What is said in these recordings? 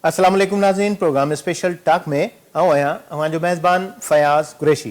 السلام عليڪم ناظرين پروگرام اسپيشل ٽاڪ ۾ آئون آهيان اوهان جو ميزبان فياض قريشي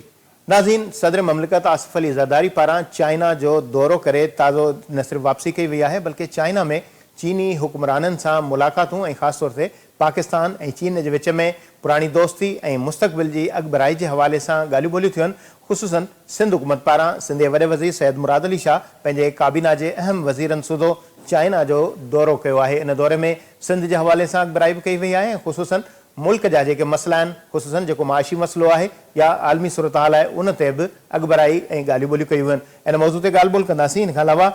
ناظرين صدر مملڪت آصف علي زرداري پاران چائنا جو دورو ڪري تازو نه صرف واپسي ڪئي وئي آهي بلڪه چائنا ۾ چيني حڪمرانن سان ملاقاتون ۽ خاص طور تي پاڪستان ۽ چين جي وچ ۾ پراڻي دوستي ۽ مستقبل جي اڳڀرائي جي حوالي سان ڳالهيون ٻولهيون ٿيون خصوصن سنڌ حڪومت پاران سنڌ جي وڏي وزير سيد مراد علي شاهه پنهنجي ڪابينا جي اهم وزيرن سوڌو چائنا جو دورو ڪيو آهي ان دوري ۾ سنڌ جي حوالي سان اڳڀرائي به ڪئي وئي آهي ۽ خصوصن ملڪ جا جيڪي مسئلا آهن خصوصن جيڪو معاشي مسئلو آهي يا عالمي صورتحال آهي ان تي به اڳڀرائي ۽ ڳالهيون ٻولهيون ڪيون ويون آهن ان موضوع تي ڳالهه ٻولهه ڪنداسين ان کان علاوه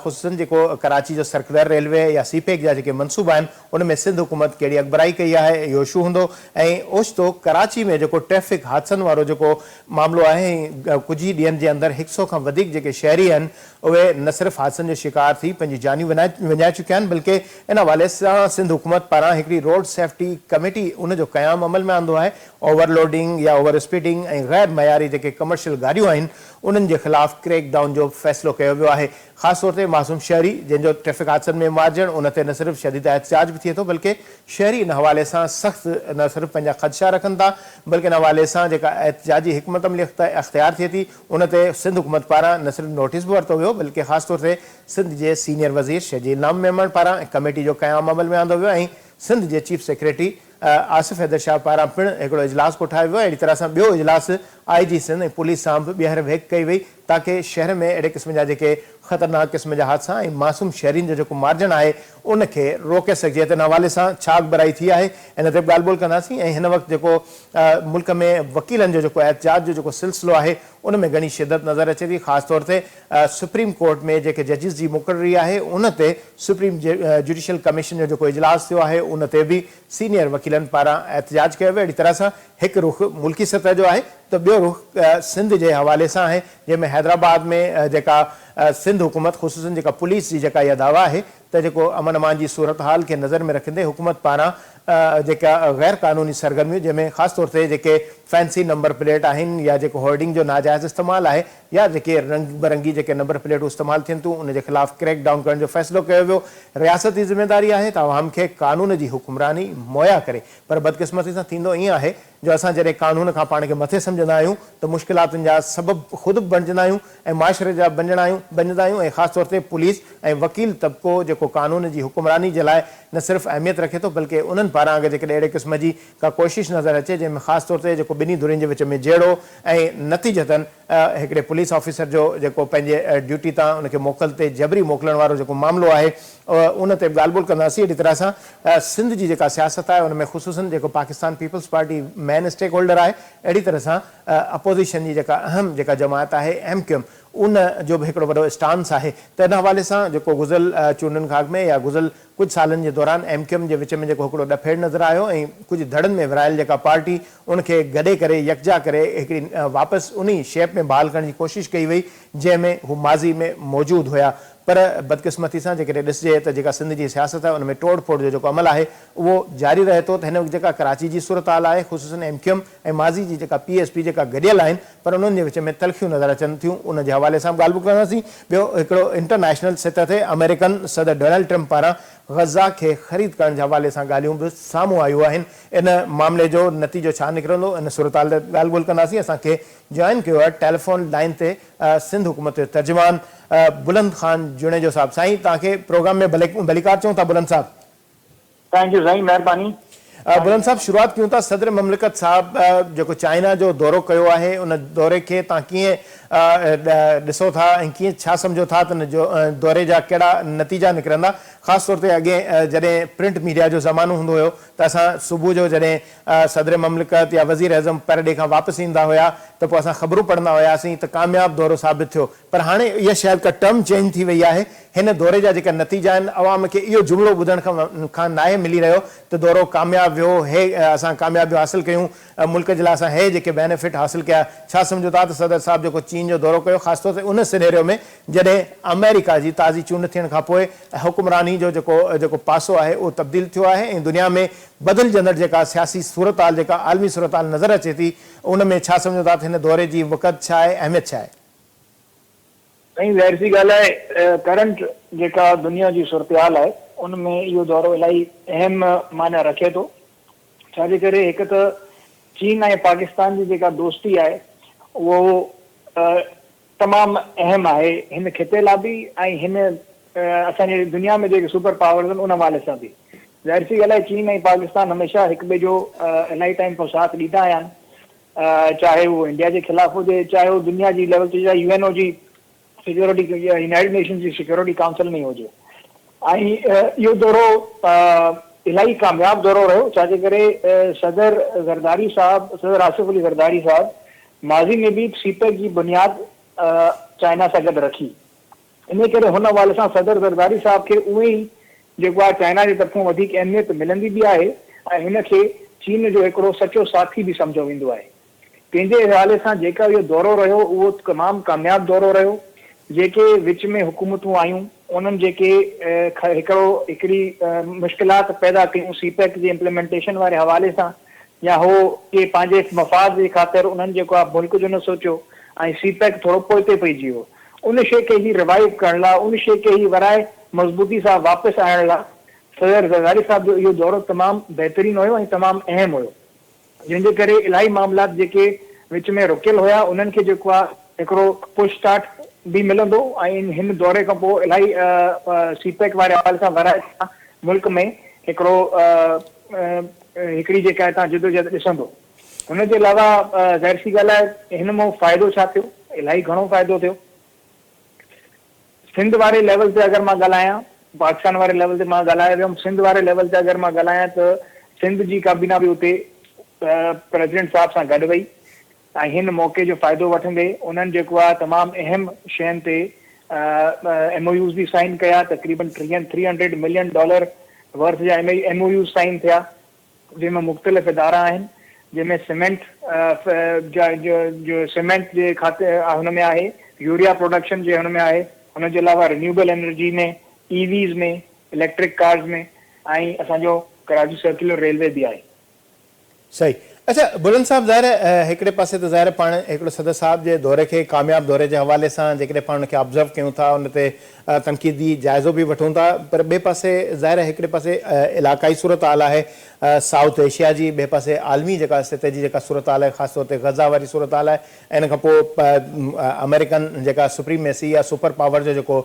خصوصن جيڪو ڪراچي جو سرڪلر ريلوي يا سي پيڪ جا جيڪي منصوبا آهن ان ۾ سنڌ حڪومت ڪهڙي اڳڀرائي ڪئي آهي اهو اشو هوندو ۽ اوچتو ڪراچي ۾ جيڪو ٽريفڪ حادثن وارو جيڪو معاملو آهي ۽ ڪجهه ئي ڏينهن جي اندر هڪ سئو کان وڌيڪ جيڪي شهري آهن اهي نه صرف حادثن جو شڪار ٿي پنهنجون جانيون وڃائي چڪيا آهن بلڪه ان حوالي سان سنڌ حڪومت پاران هڪڙي روڊ سيفٽي ڪميٽي ان جو قيام عمل ۾ آندو آهي اوور لوڊنگ يا اوور اسپيڊنگ ۽ غير معياري جيڪي ڪمرشل گاڏيون آهن انهن جي خلاف ڪريڪ ڊائون جو فيصلو ڪيو ويو آهي خاص طور تي معصوم شهري جنهن جو ٽريفڪ حادثن ۾ مارجڻ ان تي نه صرف شديد احتجاج به ٿئي ٿو بلڪه شهري ان حوالي سان سخت نه صرف پنهنجا خدشا رکن ٿا بلڪه ان حوالي سان جيڪا احتجاجي حڪمت عملي اختيار ٿئي ٿي ان تي سنڌ حڪومت پاران نه صرف نوٽيس به ورتو ويو بلڪه خاص طور تي سنڌ جي سينيئر وزير شرجيل نام ميمڻ پاران ڪميٽي جو قيام عمل ۾ آندو ويو ۽ سنڌ جي چيف سيڪريٽري آصف حيدر شاهه پاران پڻ هڪڙو اجلاس ڪوٺايو ويو اهڙي طرح سان ٻيو اجلاس آء جي سنڌ ۽ پوليس سان به ٻيهر ويهڪ ڪئي وئي تاڪه شهر ۾ اهڙي قسم جا جيڪي خطرناڪ قسم جا حادثا ۽ معصوم شهرين جو جيڪو مارجڻ آهي ان کي روڪي سگهجي ته ان حوالي سان ڇا اڳڀرائي ٿي آهي ان تي به ڳالهه ٻولهه ڪنداسين ۽ هن وقت جيڪو ملڪ ۾ وڪيلن جو جيڪو احتجاج جو جيڪو سلسلو آهي ان ۾ گهڻي شدت نظر اچي ٿي خاص طور تي سپريم ڪورٽ ۾ جيڪي ججز جي مقرري آهي ان تي سپريم جوڊيشل ڪميشن جو جيڪو اجلاس ٿيو آهي ان تي به سينيئر وڪيلن پاران احتجاج ڪيو ويو اهڙي طرح سان هڪ رخ ملڪي سطح جو آهي ته ٻيو رخ سنڌ جي حوالي سان آهي جنهن ۾ حيدرآباد ۾ جيڪا سنڌ حڪومت خصوصن جيڪا پوليس جي جيڪا اها دعويٰ آهي ته جيڪو امن امان جي صورتحال کي نظر ۾ رکندي حڪومت پاران جيڪا غير قانوني سرگرميون جنهن ۾ خاص طور تي جيڪي فينسي نمبر پليٽ آهن يا جيڪو هورڊنگ جو ناجائز استعمال آهي يا جيڪي رنگ برنگي جيڪي نمبر پليٽون استعمال ٿين ٿيون ان جي خلاف ڪريڪ ڊائون ڪرڻ جو فيصلو ڪيو ويو رياست جي ذميواري آهي ته عوام کي قانون جي حڪمراني مهيا ڪري پر بدقسمتي سان ٿيندو ائين آهي جو اسان جڏهن قانون کان پاڻ کي مٿي سمجهندا آهيون ته مشڪلاتن جا سبب خود به بڻجندا آهيون ۽ معاشري جا بنجڻا آهيون بنجندا آهيون ۽ خاص طور تي پوليس ۽ وڪيل طبقو جيڪو قانون جي حڪمراني جي لاء نه صرف اهميت رکي ٿو بلڪه انهن پاران اگر جيڪڏهن اهڙي قسم جي ڪا ڪوشش نظر اچي جنهن ۾ خاص طور تي جيڪو ٻنهي ڌرين جي وچ ۾ جهيڙو ۽ نتيجتن هڪڙي پوليس آفيسر جو جيڪو پنهنجي ڊيوٽي تان ان کي موڪل تي جبري موڪلڻ وارو جيڪو معاملو آهي ان تي به ڳالهه ٻولهه ڪنداسين اهڙي طرح سان سنڌ جي جيڪا سياست آهي ان ۾ خصوصن جيڪو Pakistan Peoples Party main stakeholder آهي اهڙي طرح سان اپوزيشن جي جيڪا اهم جيڪا جماعت آهي ايم ڪيو ايم ان جو به هڪڙو وڏو اسٽانس آهي ته ان حوالي سان جيڪو گذريل چونڊن کان اڳ ۾ يا گذريل ڪجهه سالن جي دوران ايم ڪيو ايم جي وچ ۾ جيڪو هڪڙو ڏڦيڙ نظر آيو ۽ ڪجهه ڌڙن ۾ ورهايل جيڪا پارٽي ان کي گڏي ڪري يڪجا ڪري هڪڙي واپس انهي شيپ ۾ بحال ڪرڻ جي ڪوشش ڪئي وئي جنهن ۾ هو ماضي ۾ موجود هيا پر بدقسمتي سان جيڪڏهن ڏسجي ته جيڪا سنڌ جي سياست آهي ان ۾ ٽوڙ ڦوڙ جو جيڪو عمل آهي اهو جاري رهي ٿو ته هن وقت جيڪا ڪراچي جي صورتحال آهي خصوصن ايم ڪيو ايم ۽ ماضي جي جيڪا پي ايس پي جيڪا گڏيل آهن پر انهن جي وچ ۾ تلخيون نظر اچن ٿيون ان جي حوالي سان به ڳالهه ٻولهه ڪنداسين. ٻيو هڪڙو انٽرنيشنل سطح تي آمريڪن صدر ڊونلڊ ٽرمپ پاران غزه کي خريد ڪرڻ جي حوالي سان ڳالهيون به سامهون آيون آهن ان معاملي جو نتيجو ڇا نڪرندو ان صورتحال تي ڳالهه ٻولهه ڪنداسين اسان کي جوائن ڪيو آهي ٽيليفون لائين تي سنڌ حڪومت جو ترجمان بلند خان جوڻيجو صاحب سائين توهان کي پروگرام ۾ ڀليڪار چئون ٿا بلند صاحب. Thank you سائين مهرباني. بلند صاحب شروعات ڪيون ٿا صدر مملڪت صاحب جيڪو چائنا جو دورو ڪيو آهي ان دوري کي توهان ڪيئن ڏسو ٿا ۽ ڪيئن ڇا سمجهو ٿا ته ان دوري جا ڪهڙا نتيجا نڪرندا خاص طور تي اڳي جڏهن پرنٽ ميڊيا جو زمانو هوندو هيو ته اسان صبح جو جڏهن صدر مملڪت يا وزير اعظم پرڏيهه کان واپس ايندا هيا ته پوء اسان خبرون پڙهندا هياسين ته ڪامياب دورو ثابت ٿيو پر هاڻي اها شايد ڪا ٽرم چينج ٿي وئي آهي. هن دوري جا جيڪا نتيجا آهن، عوام کي اهو جملو ٻڌڻ کان ناهي ملي رهيو ته دورو ڪامياب ويو، هي اسان ڪاميابيون حاصل ڪيون، ملڪ جي لاء اسان هي جيڪي بينيفٽ حاصل ڪيا. ڇا سمجهو ٿا ته صدر صاحب جيڪو چين جو دورو ڪيو، خاص طور تي ان سينيريو ۾ جڏهن آمريڪا جي تازي چونڊ ٿيڻ کان پوء حڪمراني جو جيڪو جيڪو پاسو آهي اهو تبديل ٿيو آهي ۽ دنيا ۾ بدلجندڙ جيڪا سياسي صورتحال جيڪا عالمي صورتحال نظر اچي ٿي ان ۾ ڇا سمجهو ٿا ته هن دوري جي وقعت ڇا آهي، اهميت ڇا آهي؟ سائين ظاهر سي ڳالهه آهي ڪرنٽ جيڪا دنيا جي صورتحال آهي ان ۾ اهو دورو الاهي اهم معنيٰ رکي ٿو. ڇا جي ڪري هڪ ته چين ۽ پاڪستان جي جيڪا دوستي آهي اهو تمام اهم آهي هن خطي لا به ۽ هن اسان جي دنيا ۾ جيڪي سپر پاورز آهن ان حوالي سان به. ظاهر سي ڳالهه آهي چين ۽ پاڪستان هميشه هڪ ٻئي جو الاهي ٽائيم کان ساٿ ڏيندا آيا آهن چاهي اهو انڊيا جي خلاف هجي چاهي اهو دنيا جي ليول تي يا يو اين او جي سيڪيورٽي يا يونائيٽڊ نيشنز جي سيڪيورٽي ڪائونسل ۾ ئي هجي ۽ اهو دورو الاهي ڪامياب دورو رهيو ڇا جي ڪري صدر زرداري صاحب صدر آصف علي زرداري صاحب ماضي ۾ به سي پيڪ جي بنياد چائنا سان گڏ رکي انهي ڪري هن حوالي سان صدر زرداري صاحب کي اونئين ئي جيڪو آهي چائنا جي طرفون وڌيڪ اهميت ملندي به آهي ۽ هن کي چين جو هڪڙو سچو ساٿي به سمجهيو ويندو آهي. تنهن جي حوالي سان جيڪا اهو دورو رهيو اهو تمام ڪامياب دورو رهيو. جيڪي وچ ۾ حڪومتون آيون انهن جيڪي هڪڙو هڪڙي مشڪلات پيدا ڪيون سي پيڪ جي امپليمينٽيشن واري حوالي سان يا هو ڪي پنهنجي مفاد جي خاطر انهن جيڪو آهي ملڪ جو نه سوچيو ۽ سي پيڪ ٿورو پوئتي پئجي ويو. ان شيء کي هي ريوائيو ڪرڻ لا ان شيء کي هي ورائي مضبوطي سان واپس آڻڻ لا صدر زرداري صاحب جو اهو دورو تمام بهترين هيو ۽ تمام اهم هيو. جنهن جي ڪري الاهي معاملات جيڪي وچ ۾ رڪيل هيا انهن کي جيڪو آ هڪڙو پش اسٽارٽ به ملندو ۽ هن دوري کان پوء الاهي سي پيڪ واري حوالي سان ورائي سان ملڪ ۾ هڪڙو هڪڙي جيڪا هتان جدوجهد ڏسندو. هن جي علاوه ظاهر سي ڳالهه آهي هن مون فائدو ڇا ٿيو الاهي گهڻو فائدو ٿيو. سنڌ واري ليول تي اگر مان ڳالهايان، پاڪستان واري ليول تي مان ڳالهائي ويم، سنڌ واري ليول تي اگر مان ڳالهايان ته سنڌ جي ڪابينا به اتي پريزيڊنٽ صاحب سان گڏ وئي ۽ هن موقعي جو فائدو وٺندي انهن جيڪو آهي تمام اهم شين تي ايم او يوز به سائن ڪيا، تقريبن ٽيهن three hundred million dollar Worth جا ايم او يوز سائن ٿيا. جنهن ۾ مختلف ادارا آهن جنهن ۾ سيمينٽ جا جو سيمينٽ جي کاتي هن ۾ آهي يوريا پروڊڪشن جي هن ۾ آهي هن جي علاوه رينيوبل انرجي ۾ اي ويز ۾ اليڪٽرڪ ڪارز ۾ ۽ اسان جو ڪراچي سرڪيولر ريلوي به آهي. صحيح اڇا بلند صاحب ظاهر آهي هڪڙي پاسي ته ظاهر آهي پاڻ هڪڙو صدر صاحب جي دوري کي ڪامياب دوري جي حوالي سان جيڪڏهن پاڻ ان کي آبزرو ڪيون ٿا ان تي تنقيدي جائزو به وٺون ٿا پر ٻئي پاسي ظاهر آهي هڪڙي پاسي علائقائي صورتحال آهي سائوٿ ايشيا جي ٻئي پاسي عالمي جيڪا سطح جي جيڪا صورتحال آهي خاص طور تي غزه واري صورتحال آهي ۽ ان کان پوء آمريڪن جيڪا سپريميسي يا سپر پاور جو جيڪو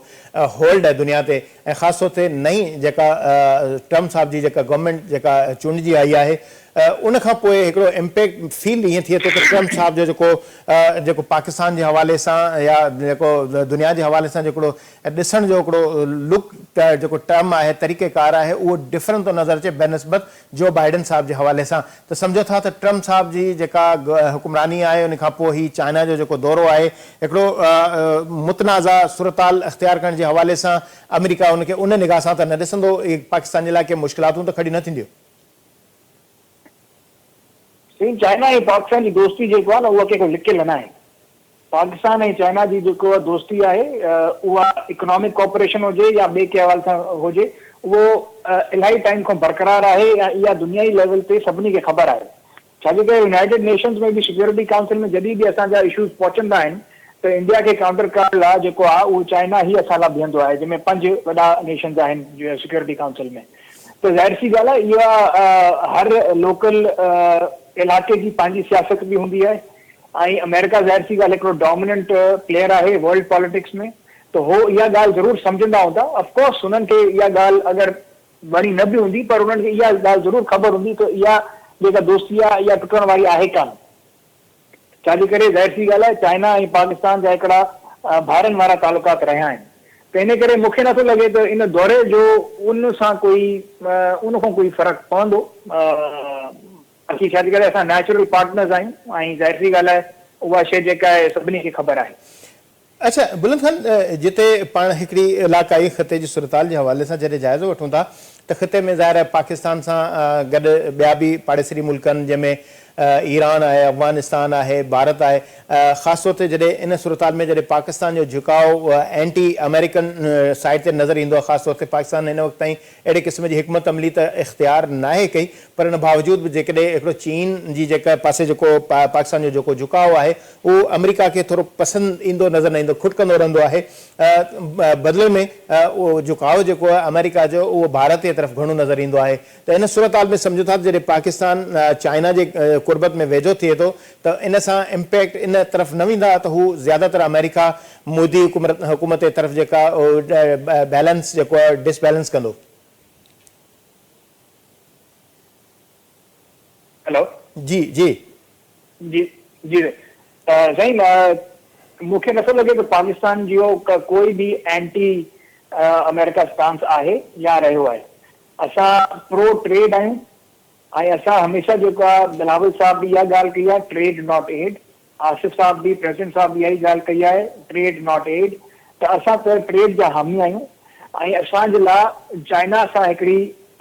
هولڊ آهي دنيا تي ۽ خاص طور تي نئين جيڪا ٽرمپ صاحب جي جيڪا گورنمينٽ جيڪا چونڊجي آئي آهي ان کان پوء هڪڙو امپيڪٽ فيل ائين ٿئي ٿو ته ٽرمپ صاحب جو جيڪو جيڪو پاڪستان جي حوالي سان يا جيڪو دنيا جي حوالي سان جيڪڙو ڏسڻ جو هڪڙو لڪ جيڪو ٽرم آهي طريقه ڪار آهي اهو ڊفرنٽ ٿو نظر اچي بنسبت جو بائيڊن صاحب جي حوالي سان ته سمجهو ٿا ته ٽرمپ صاحب جي جيڪا حڪمراني آهي ان کان پوء هي چائنا جو جيڪو دورو آهي هڪڙو متنازع صورتحال اختيار ڪرڻ جي حوالي سان آمريڪا ان کي ان نگاهه سان ته نه ڏسندو پاڪستان جي لاء ڪي مشڪلاتون ته کڙيون نه ٿينديون. سائين چائنا ۽ پاڪستان جي دوستي جيڪو آهي نه اها ڪنهن کان لڪيل نه آهي. پاڪستان ۽ چائنا جي جيڪو دوستي آهي اها اڪنامڪ ڪوپريشن هجي يا ٻئي ڪنهن حوالي سان هجي اهو الاهي ٽائيم کان برقرار آهي ۽ اها دنيائي ليول تي سڀني کي خبر آهي. ڇا جي ڪري يونائيٽيڊ نيشنز ۾ به سيڪيورٽي ڪائونسل ۾ جڏهن به اسان جا اشوز پهچندا آهن ته انڊيا کي ڪائونٽر ڪرڻ لاء جيڪو آهي اهو چائنا ئي اسان لاء بيهندو آهي جنهن ۾ پنج وڏا نيشنز آهن سيڪيورٽي ڪائونسل ۾. ته ظاهر سي ڳالهه آهي اها هر لوڪل علائقي جي پنهنجي سياست به هوندي آهي ۽ آمريڪا ظاهر سي ڳالهه هڪڙو ڊوميننٽ پليئر آهي ورلڊ پاليٽڪس ۾ ته هو اها ڳالهه ضرور سمجهندا هوندا آف ڪورس هنن کي اها ڳالهه اگر وڻي نه به هوندي پر انهن کي اها ڳالهه ضرور خبر هوندي ته اها جيڪا دوستي آهي اها ٽٽڻ واري آهي ڪانه. ڇا جي ڪري ظاهر سي ڳالهه آهي چائنا ۽ پاڪستان جا هڪڙا ڀائرن وارا تعلقات رهيا آهن ته ان ڪري مون کي نٿو لڳي ته ان دوري جو ان سان ڪوئي ان کان ڪوئي فرق پوندو باقي ڇا جي ڪري اسان نيچرل پارٽنرز آهيون ۽ ظاهر سي ڳالهه آهي اها شيء جيڪا آهي سڀني کي خبر آهي. اڇا بلند خان جتي پاڻ هڪڙي علاقائي خطي جي صورتحال جي حوالي سان جڏهن جائزو وٺون ٿا ته خطي ۾ ظاهر آهي پاڪستان سان گڏ ٻيا به پاڙيسري ملڪن جنهن ۾ ايران آهي، افغانستان آهي، ڀارت آهي، خاص طور تي جڏهن ان صورتحال ۾ جڏهن پاڪستان جو جهڪاء اينٽي آمريڪن سائيڊ تي نظر ايندو آهي، خاص طور تي پاڪستان هن وقت تائين اهڙي قسم جي حڪمت عملي ته اختيار ناهي ڪئي پر ان باوجود به جيڪڏهن هڪڙو چين جي جيڪا پاسي جيڪو پاڪستان جو جيڪو جهڪاء آهي اهو آمريڪا کي ٿورو پسند ايندو نظر نه ايندو کٽڪندو رهندو آهي بدلي ۾ اهو جهڪاء جيڪو آهي آمريڪا جو اهو ڀارت جي طرف گهڻو نظر ايندو آهي ته ان صورتحال ۾ سمجهون ٿا ته جڏهن پاڪستان چائنا جي قربت ۾ ويجهو ٿئي ٿو ته ان سان امپيڪٽ ان طرف نه ويندا ته هو زياده تر آمريڪا مودي حڪومت جي طرف جيڪا بيلنس جيڪو آهي ڊس بيلنس ڪندو. هيلو. جي جي. جي جي سائين مون کي نٿو لڳي ته پاڪستان جو ڪوئي به اينٽي آمريڪا اسٽانس آهي يا رهيو آهي. اسان پرو ٽريڊ آهيون ۽ اسان هميشه جيڪو آهي بلاول صاحب به اها ڳالهه ڪئي آهي ٽريڊ not add, Asif صاحب به پريزيڊنٽ صاحب به اها ئي ڳالهه ڪئي آهي ٽريڊ not add ته اسان ته ٽريڊ جا حامي آهيون ۽ اسان جي لاء چائنا سان هڪڙي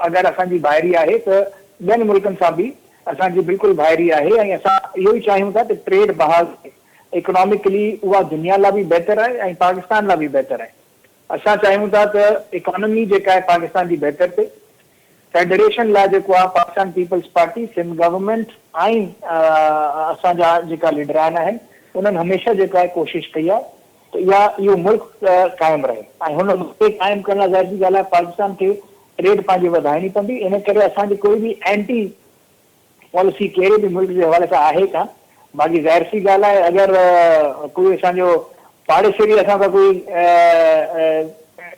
اگر اسان جي ڀائري آهي ته ٻين ملڪن سان به اسان جي بلڪل ڀائري آهي ۽ اسان اهو ئي چاهيون ٿا ته ٽريڊ بحال ٿئي اڪناميڪلي اها دنيا لاء به بهتر آهي ۽ پاڪستان لاء به بهتر آهي اسان چاهيون ٿا ته اڪانومي جيڪا آهي پاڪستان جي بهتر ٿئي. فيڊريشن لاء جيڪو آهي Pakistan peoples party, Sindh government ۽ اسان جا جيڪا ليڊران آهن انهن هميشه جيڪو آهي ڪوشش ڪئي آهي ته اها اهو ملڪ قائم رهي ۽ هن ملڪ کي قائم ڪرڻ لاء ظاهر سي ڳالهه آهي پاڪستان کي ٽريڊ پنهنجي وڌائڻي پوندي ان ڪري اسان جي ڪوئي به اينٽي پاليسي ڪهڙي به ملڪ جي حوالي سان آهي ڪانه، باقي ظاهر سي ڳالهه آهي اگر ڪوئي اسان جو پاڙيسري اسان سان ڪوئي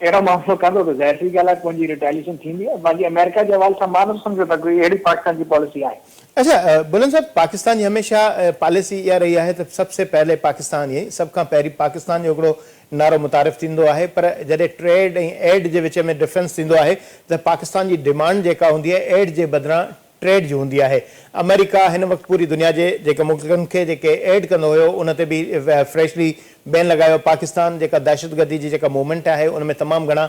اهڙو معاملو ڪندو ته ظاهر سي ڳالهه آهي پنهنجي ريٽيليشن ٿيندي، باقي آمريڪا جي حوالي سان مان نٿو سمجهان ته ڪوئي اهڙي پاڪستان جي پاليسي آهي. اڇا بلند صاحب پاڪستان جي هميشه پاليسي اها رهي آهي ته سب سي پهلي پاڪستان يعني سڀ کان پهرين پاڪستان جو هڪڙو نعرو متعارف ٿيندو آهي پر جڏهن ٽريڊ ۽ ايڊ جي وچ ۾ ڊفرنس ٿيندو آهي ته پاڪستان جي ڊيمانڊ جيڪا هوندي آهي ايڊ جي بدران ٽريڊ جي هوندي آهي. آمريڪا هن وقت پوري دنيا جي جيڪي ملڪن کي جيڪي ايڊ ڪندو هيو ان تي به فريشلي بين لڳايو. پاڪستان جيڪا دهشتگردي جي جيڪا موومينٽ آهي ان ۾ تمام گهڻا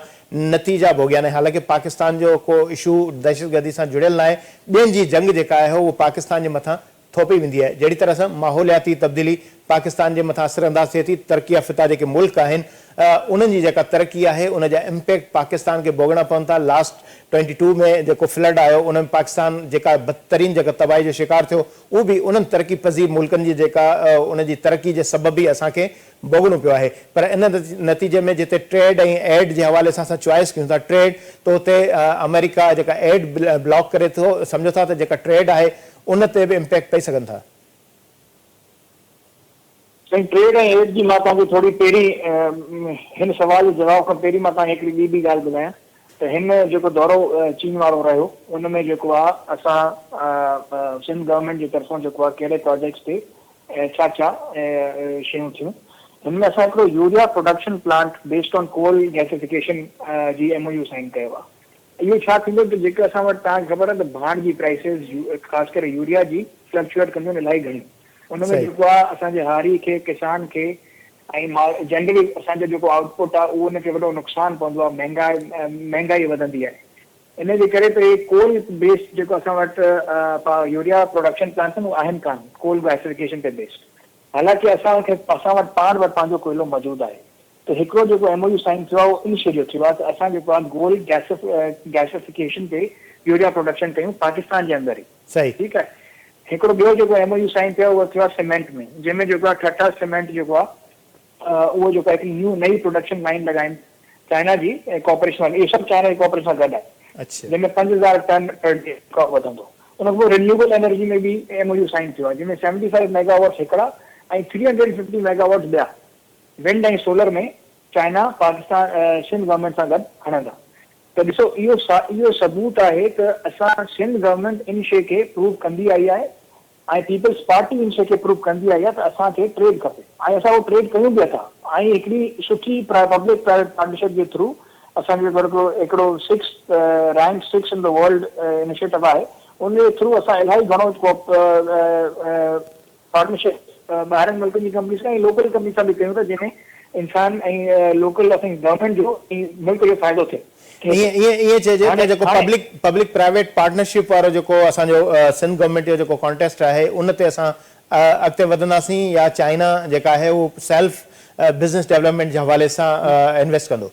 نتيجا ڀوڳيا آهن حالانڪه پاڪستان جو ڪو اشو دهشتگردي سان جڙيل ناهي ٻين جي جنگ جيڪا آهي اهو پاڪستان جي مٿان ٿوپي ويندي آهي جهڙي طرح سان ماحولياتي تبديلي پاڪستان جي مٿان اثر انداز ٿئي ٿي ترقي يافته جيڪي ملڪ آهن انهن جي جيڪا ترقي آهي ان جا امپيڪٽ پاڪستان کي ڀوڳڻا پون ٿا لاسٽ ٽوئنٽي ٽو ۾ جيڪو فلڊ آيو ان ۾ پاڪستان جيڪا بدترين جيڪا تباهي جو شڪار ٿيو اهو به انهن ترقي پذير ملڪن جي جيڪا ان جي ترقي جي سبب ئي اسان کي ڀوڳڻو پيو آهي پر ان نتيجي ۾ جتي ٽريڊ ۽ ايڊ جي حوالي سان اسان چوائس ڪيون ٿا ٽريڊ ته اتي آمريڪا جيڪا ايڊ بلاڪ ڪري ٿو سمجهو ٿا ته جيڪا ٽريڊ آهي ان تي به امپيڪٽ پئي سگهن ٿا. سائين ٽريڊ ۽ ايڊ جي مان توهان کي ٿوري پهرين هن سوال جي جواب کان پهرين مان توهان کي هڪڙي ٻي به ڳالهه ٻڌايان ته هن جيڪو دورو چين وارو رهيو ان ۾ جيڪو آهي اسان سنڌ گورنمينٽ جي طرفون جيڪو آهي ڪهڙي پراجيڪٽس تي ۽ ڇا ڇا شيون ٿيون. هن ۾ اسان هڪڙو urea production plant based on coal gasification جي ايم او يو سائن ڪيو آهي. اهو ڇا ٿيندو ته جيڪي اسان وٽ توهان کي خبر آهي ته ڀاڻ جي پرائسز خاص ڪري يوريا جي فلڪچوئيٽ ڪنديون آهن الاهي گهڻيون ان ۾ جيڪو آهي اسان جي هاري کي ڪسان کي ۽ جنرلي اسان جو جيڪو آئوٽ پٽ آهي اهو ان کي وڏو نقصان پوندو آهي مهنگائي مهنگائي وڌندي آهي. ان جي ڪري ته هي ڪول بيسڊ جيڪو اسان وٽ يوريا پروڊڪشن پلانٽس آهن اهي آهن ڪانه ڪول گئسفڪيشن تي بيسڊ حالانڪه اسان کي اسان وٽ پاڻ وٽ پنهنجو ڪوئلو موجود آهي ته هڪڙو جيڪو ايم او يو سائن ٿيو آهي اهو ان شيء جو ٿيو آهي ته اسان جيڪو آهي گول گئسفڪيشن تي يوريا پروڊڪشن ڪيون پاڪستان جي اندر ئي ٺيڪ آهي هڪڙو ٻيو جيڪو ايم او يو سائن ٿيو آهي اهو ٿيو آهي سيمينٽ ۾ جنهن ۾ جيڪو آهي ٺٽا سيمينٽ جيڪو آهي اهو جيڪو آهي هڪڙي نيو نئين پروڊڪشن لائين لڳائين چائنا جي ڪوآپريشن سان اهو سڀ چائنا جي ڪوآپريشن سان گڏ آهي جنهن ۾ 5000 ٽن پر ڊي اسٽاڪ وڌندو ان کان پوء رينيوبل انرجي ۾ به ايم او يو سائن ٿيو آهي جنهن ۾ سيونٽي فائيو ميگا واٽس هڪڙا ۽ 350 ميگا واٽس ٻيا ونڊ ۽ solar ۾ China Pakistan Sindh government سان گڏ هڻندا ته ڏسو اهو اهو ثبوت آهي ته اسان سنڌ گورنمينٽ ان شيء کي پروو ڪندي آئي آهي ۽ پيپلز پارٽي ان شيء کي پروو ڪندي آئي آهي ته اسان کي ٽريڊ کپي ۽ اسان اهو ٽريڊ ڪيون به اٿا ۽ هڪڙي سٺي پبلڪ پرائيويٽ پارٽنرشپ جي ٿرو اسان جو جيڪو هڪڙو six rank six in the world initiative آهي ان جي ٿرو اسان الاهي گهڻو پارٽنرشپ ٻاهرين ملڪن جي ڪمپنيز سان ۽ لوڪل ڪمپنيز سان به ڪيون ٿا جنهن ۾ انسان ۽ لوڪل اسان جي گورنمينٽ جو ۽ ملڪ جو فائدو ٿئي ٿئي ائين ٿو. ائين ائين چئجي ته هاڻي جيڪو هاڻي پبلڪ پبلڪ پرائيويٽ پارٽنرشپ وارو جيڪو اسان جو سنڌ گورنمينٽ جو جيڪو ڪانٽيسٽ آهي ان تي اسان اڳتي وڌنداسين يا چائنا جيڪا آهي اهو سيلف بزنس ڊولپمينٽ جي حوالي سان انويسٽ ڪندو؟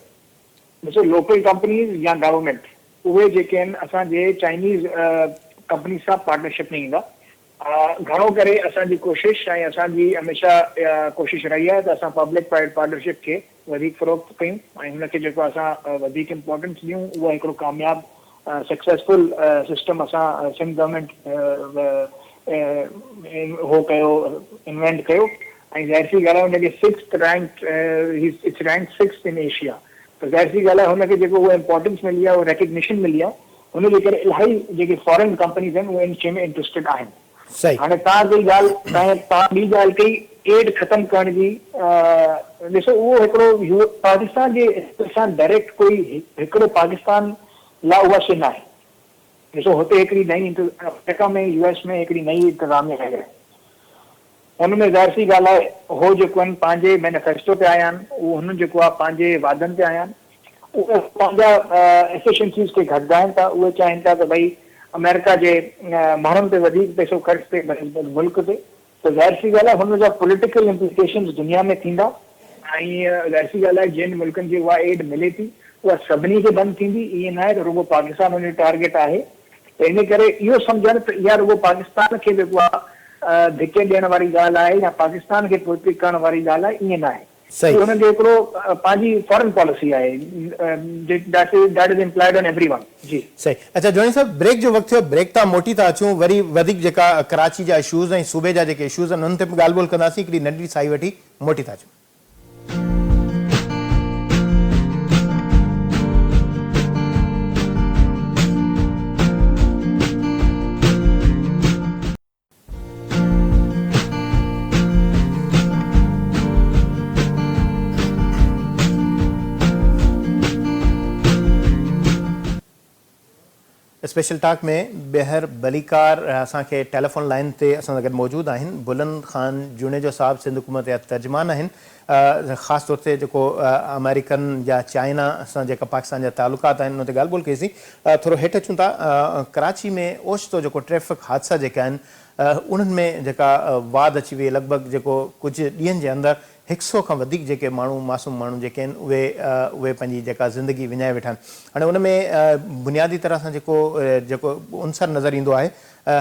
ڏسو لوڪل ڪمپنيز يا گورنمينٽ اهي جيڪي آهن اسان جي چائنيز ڪمپنيز سان پارٽنرشپ ۾ ايندا. گهڻو ڪري اسان جي ڪوشش ۽ اسان جي هميشه اها ڪوشش رهي آهي ته اسان پبلڪ پرائيويٽ پارٽنرشپ کي وڌيڪ فروغ ڪيون ۽ هن کي جيڪو اسان وڌيڪ امپورٽنس ڏيون اهو هڪڙو ڪامياب سڪسيسفل سسٽم اسان سنڌ گورنمينٽ هو ڪيو انوينٽ ڪيو ۽ ظاهر سي ڳالهه آهي ان کي sixth rank it's rank sixth in Asia ته ظاهر سي ڳالهه آهي هن کي جيڪو اهو امپورٽنس ملي آهي اهو ريڪگنيشن ملي آهي هن جي ڪري الاهي جيڪي فارين ڪمپنيز آهن اهي ان شي ۾ انٽريسٽيڊ آهن. صحيح. هاڻي توهان ڪئي ڳالهه توهان توهان ٻي ڳالهه ڪئي ايڊ ختم ڪرڻ جي ڏسو اهو هڪڙو يو پاڪستان جي سان ڊائريڪٽ ڪوئي هڪڙو پاڪستان لا اها شي ناهي ڏسو هتي هڪڙي نئين آمريڪا ۾ يو ايس ۾ هڪڙي نئين انتظاميا آئي آهي هن ۾ ظاهر سي ڳالهه آهي هو جيڪو آهن پنهنجي مينيفيسٽو تي آيا آهن اهو هنن جيڪو آهي پنهنجي وعدن تي آيا آهن اهي پنهنجا ايفيشنسيز کي گهٽائين ٿا اهي چاهين ٿا ته ڀئي آمريڪا جي ماڻهن تي وڌيڪ پئسو خرچ ٿئي بنسبت ملڪ تي ته ظاهر سي ڳالهه آهي هن جا پوليٽيڪل امپليڪيشنز دنيا ۾ ٿيندا ۽ ظاهر سي ڳالهه آهي جن ملڪن کي اها ايڊ ملي ٿي اها سڀني کي بند ٿيندي ائين ناهي ته رڳو پاڪستان ان جو ٽارگيٽ آهي ته ان ڪري اهو سمجهڻ ته اها رڳو پاڪستان کي جيڪو آهي ڌڪي ڏيڻ واري ڳالهه آهي يا پاڪستان کي پوئتي ڪرڻ واري ڳالهه آهي ائين ناهي. صحيح. اهو هنن جو هڪڙو پنهنجي فارن پاليسي آهي that is implied on every one. جي. صحيح. اڇا جوڻيجو صاحب بريڪ جو وقت ٿيو بريڪ تان موٽي ٿا اچون وري وڌيڪ جيڪا ڪراچي جا اشوز ۽ صوبي جا جيڪي اشوز آهن انهن تي به ڳالهه ٻولهه ڪنداسين هڪڙي ننڍڙي ساهي وٺي موٽي ٿا اچون. اسپيشل ٽاڪ ۾ ٻيهر ڀليڪار اسان کي ٽيليفون لائين تي اسان سان گڏ موجود آهن بلند خان جوڻيجو صاحب سنڌ حڪومت جا ترجمان آهن خاص طور تي جيڪو آمريڪن يا چائنا سان جيڪا پاڪستان جا تعلقات آهن ان تي ڳالهه ٻولهه ڪئي سين ٿورو هيٺ اچون ٿا ڪراچي ۾ اوچتو جيڪو ٽريفڪ حادثا جيڪا آهن انهن ۾ جيڪا واڌ اچي وئي لڳ ڀڳ جيڪو ڪجهه ڏينهن جي اندر هڪ سئو کان وڌيڪ جيڪي ماڻهو معصوم ماڻهو جيڪي آهن اهي اهي پنهنجي جيڪا زندگي وڃائي ويٺا آهن هاڻي ان ۾ بنيادي طرح سان جيڪو جيڪو عنصر نظر ايندو آهي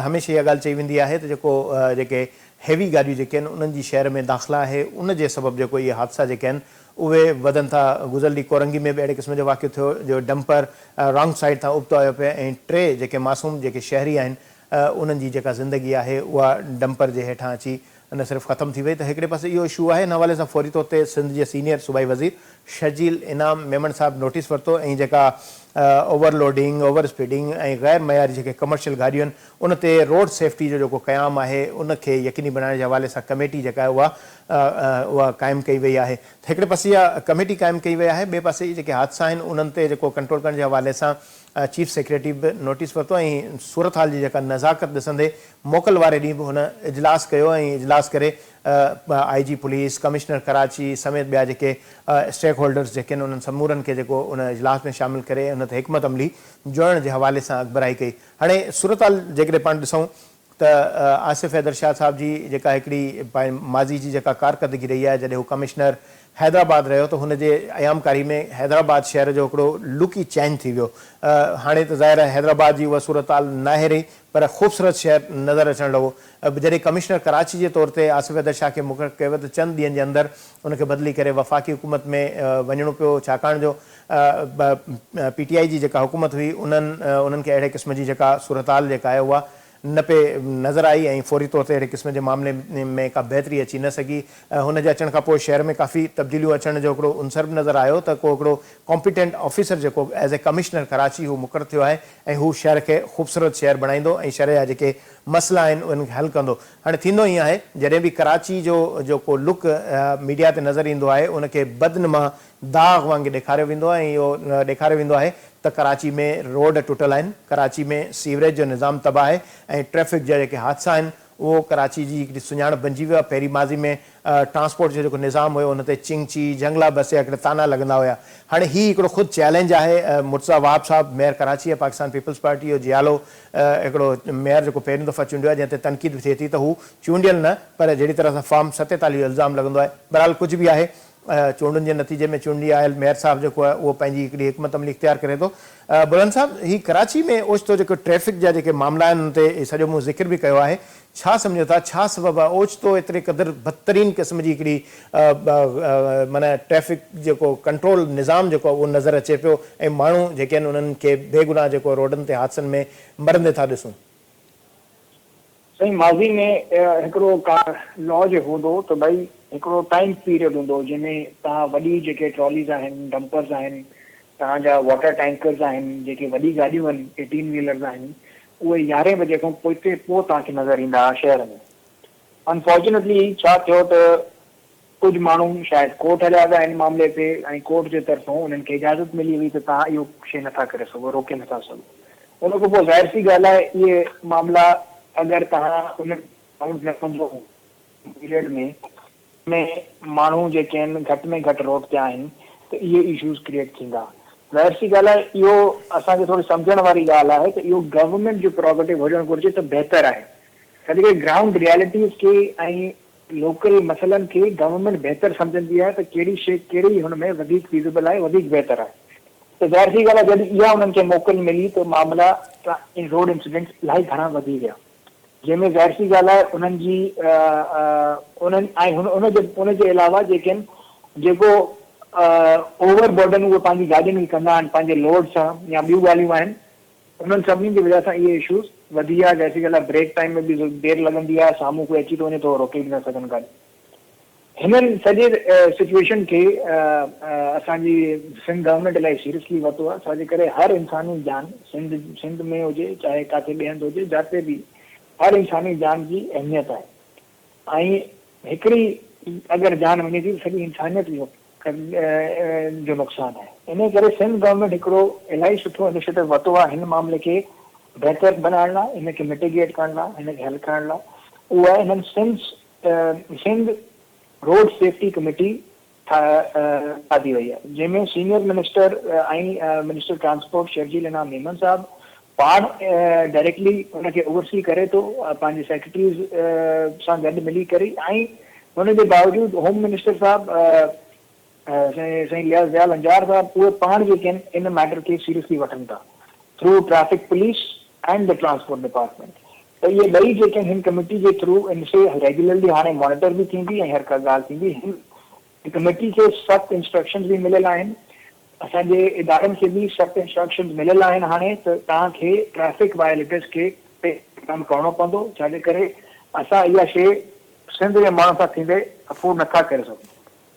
هميشه اها ڳالهه چئي ويندي آهي ته جيڪو جيڪي هيوي گاڏيون جيڪي آهن انهن جي شهر ۾ داخلا آهي ان جي سبب جيڪو اهي حادثا جيڪي آهن اهي وڌن ٿا گذريل ڏينهن ڪورنگي ۾ به اهڙي قسم جو واقعو ٿيو جو ڊمپر رانگ سائيڊ تان ابتو آيو پئي ۽ ٽي جيڪي معصوم جيڪي شهري آهن انهن جي جيڪا زندگي آهي اها ڊمپر جي هيٺان اچي نه صرف ختم ٿي وئي ته هڪڙي پاسي اهو اشو آهي ان حوالي سان فوري طور تي سنڌ جي سينيئر صوبائي وزير شرجيل انعام ميمڻ صاحب نوٽيس ورتو ۽ جيڪا اوور لوڊنگ، اوور اسپيڊنگ ۽ غير معياري جيڪي ڪمرشل گاڏيون آهن ان تي روڊ سيفٽي جو جيڪو قيام آهي ان کي يقيني بڻائڻ جي حوالي سان ڪميٽي جيڪا آهي اها اها قائم ڪئي وئي آهي ته هڪڙي پاسي اها ڪميٽي قائم ڪئي وئي آهي ٻئي پاسي اهي جيڪي حادثا آهن انهن تي جيڪو ڪنٽرول ڪرڻ جي حوالي سان چيف سيڪريٽري به نوٽيس ورتو ۽ صورتحال جي جيڪا نزاڪت ڏسندي موڪل واري ڏينهن به هن اجلاس ڪيو ۽ اجلاس ڪري آء جي پوليس، ڪمشنر ڪراچي سميت ٻيا جيڪي اسٽيڪ هولڊرز جيڪي آهن انهن سمورن کي جيڪو ان اجلاس ۾ شامل ڪري ان تي حڪمت عملي جوڙڻ جي حوالي سان اڳڀرائي ڪئي. هاڻي صورتحال جيڪڏهن پاڻ ڏسون ته آصف حيدر شاهه صاحب جي جيڪا هڪڙي ماضي جي جيڪا ڪارڪردگي رهي آهي جڏهن هو ڪمشنر حيدرآباد رهيو ته هن جي ايامڪاري ۾ حيدرآباد شهر جو هڪڙو لڪ ئي چينج ٿي ويو. هاڻي ته ظاهر آهي حيدرآباد جي اها صورتحال ناهي رهي پر خوبصورت شهر نظر اچڻ لڳو. جڏهن ڪمشنر ڪراچي جي طور تي آصف حيدر شاهه کي مقرر ڪيو ويو ته چند ڏينهن جي اندر ان کي بدلي ڪري وفاقي حڪومت ۾ وڃڻو پيو ڇاڪاڻ جو پي ٽي آء جي جيڪا حڪومت هئي انهن انهن کي اهڙي قسم جي جيڪا صورتحال جيڪا آهي اها نه پئي نظر آئي ۽ فوري طور تي اهڙي قسم جي معاملي ۾ ڪا بهتري اچي نه سگهي. هن جي اچڻ کان پوء شهر ۾ ڪافي تبديليون اچڻ جو هڪڙو عنصر به نظر آيو ته ڪو هڪڙو ڪامپيٽنٽ آفيسر جيڪو ايز اي ڪمشنر ڪراچي هو مقرر ٿيو آهي ۽ هو شهر کي خوبصورت شهر بڻائيندو ۽ شهر جا جيڪي مسئلا آهن انهن کي حل ڪندو. هاڻي ٿيندو ائين آهي جڏهن به ڪراچي جو جو ڪو لڪ ميڊيا تي نظر ايندو آهي ان کي بدنما داغ وانگي ڏيکاريو ويندو آهي ۽ اهو ڏيکاريو ويندو آهي ته ڪراچي ۾ روڊ ٽٽل آهن، ڪراچي ۾ سيوريج جو نظام تباهه آهي ۽ ٽريفڪ جا جيڪي حادثا آهن اهو ڪراچي جي هڪڙي سڃاڻپ بنجي ويو آهي. پهرين ماضي ۾ ٽرانسپورٽ جو جيڪو نظام هيو ان تي چنگچي، جهنگلا بس جا هڪڙا طعنا لڳندا هيا. هاڻي هي هڪڙو خود چئلينج آهي. مرتضيٰ وهاب صاحب mayor Karachi ۽ Pakistan peoples party جو جيالو هڪڙو ميئر جيڪو پهريون دفعا چونڊيو آهي جنهن تي تنقيد به ٿئي ٿي ته هو چونڊيل نه پر جهڙي طرح سان فارم 47 جو الزام لڳندو آهي. بهرحال ڪجهه به آهي چونڊن جي نتيجي ۾ چونڊي آيل ميئر صاحب جيڪو آهي اهو پنهنجي هڪڙي حڪمت عملي اختيار ڪري ٿو. بلند صاحب هي ڪراچي ۾ اوچتو جيڪو ٽريفڪ جا جيڪي معاملا آهن ان تي سڄو مون ذڪر به ڪيو آهي ڇا سمجهو ٿا ڇا سبب آهي اوچتو ايتري قدر بدترين قسم جي هڪڙي معنيٰ ٽريفڪ جيڪو ڪنٽرول نظام جيڪو آهي اهو نظر اچي پيو ۽ ماڻهو جيڪي آهن انهن کي بيگناهه جيڪو روڊن تي حادثن ۾ مرندي ٿا ڏسون. سائين ماضي ۾ هڪڙو ڪا لا جي هوندو ته ڀئي هڪڙو ٽائيم پيريڊ هوندو جنهن ۾ توهان وڏي جيڪي ٽراليز آهن ڊمپرز آهن توهان جا واٽر ٽينڪرز آهن جيڪي وڏي گاڏيون آهن ايٽين ويلرز آهن اهي يارهين بجي کان پوئتي پوء توهان کي نظر ايندا شهر ۾ انفارچونيٽلي ڇا ٿيو ته ڪجهه ماڻهو شايد ڪورٽ هليا ويا ان معاملي تي ۽ ڪورٽ جي طرفون انهن کي اجازت ملي وئي ته توهان اهو شيء نٿا ڪري سگهو، روڪي نٿا سگهو. ان کان پوء ظاهر سي ڳالهه آهي اهي معاملا اگر توهان ان ڪائونٽ نه ڪندو پيريڊ ۾ ۾ ماڻهو جيڪي آهن گهٽ ۾ گهٽ روڊ تي آهن ته اهي اشوز ڪريئيٽ ٿيندا. ظاهر سي ڳالهه آهي اهو اسان کي ٿوري سمجهڻ واري ڳالهه آهي ته اهو گورنمينٽ جو پروگيٽو هجڻ گهرجي ته بهتر آهي. ڇاجي ڪري گرائونڊ ريئلٽيز کي ۽ لوڪل مسئلن کي گورنمينٽ بهتر سمجهندي آهي ته ڪهڙي شيء ڪهڙي هن ۾ وڌيڪ فيزيبل آهي وڌيڪ بهتر آهي ته ظاهر سي ڳالهه آهي جڏهن اها انهن کي موڪل ملي ته معاملا روڊ انسيڊنٽس الاهي گهڻا وڌي ويا جنهن ۾ ظاهر سي ڳالهه آهي انهن جي انهن ۽ ان جي ان جي علاوه جيڪي آهن جيڪو اوور برڊن اهي پنهنجي گاڏين کي ڪندا آهن پنهنجي لوڊ سان يا ٻيون ڳالهيون آهن انهن سڀني جي وجهه سان اهي اشوز وڌي ويا، ظاهر سي ڳالهه آهي بريڪ ٽائيم ۾ به دير لڳندي آهي، سامهون ڪوئي اچي ٿو وڃي ته هو روڪي به نه سگهن گاڏي. هنن سڄي سچوئيشن کي اسان جي سنڌ گورنمينٽ الاهي سيريسلي ورتو آهي، ڇا جي ڪري هر انساني جان سنڌ سنڌ ۾ هجي چاهي ڪاٿي ٻئي هنڌ هجي جاتي به هر انساني جان جي اهميت آهي ۽ هڪڙي اگر جان وڃي ٿي ته سڄي انسانيت جو جو نقصان آهي. انهي ڪري سنڌ گورنمينٽ هڪڙو الاهي سٺو انيشيٽو ورتو آهي هن معاملي کي بهتر بنائڻ لاء، هن کي مٽيگيٽ ڪرڻ لاء، هن کي حل ڪرڻ لاء اهو آهي هنن Sindh Sindh road safety committee ٺاهي وئي آهي جنهن ۾ senior minister ۽ minister transport Sharjeel Inam Memon صاحب پاڻ ڊائريڪٽلي ان کي اوور سي ڪري ٿو پنهنجي سيڪريٽريز سان گڏ ملي ڪري ۽ ان جي باوجود هوم منسٽر صاحب سائين لياز ضياء لنجار صاحب اهي پاڻ جيڪي آهن ان ميٽر کي سيريسلي وٺن ٿا through traffic police and the transport department ته اهي ٻئي جيڪي آهن هن ڪميٽي جي ٿرو ان شي ريگيولرلي هاڻي مانيٽر به ٿيندي ۽ هر ڪا ڳالهه ٿيندي هن ڪميٽي کي سخت انسٽرڪشنز به مليل آهن اسان جي ادارن کي به سخت انسٽرڪشنز مليل آهن هاڻي ته توهان کي ٽريفڪ وائليٽرز کي ڪم ڪرڻو پوندو ڇا جي ڪري اسان اها شي سنڌ جي ماڻهن سان ٿيندي افورڊ نٿا ڪري سگهون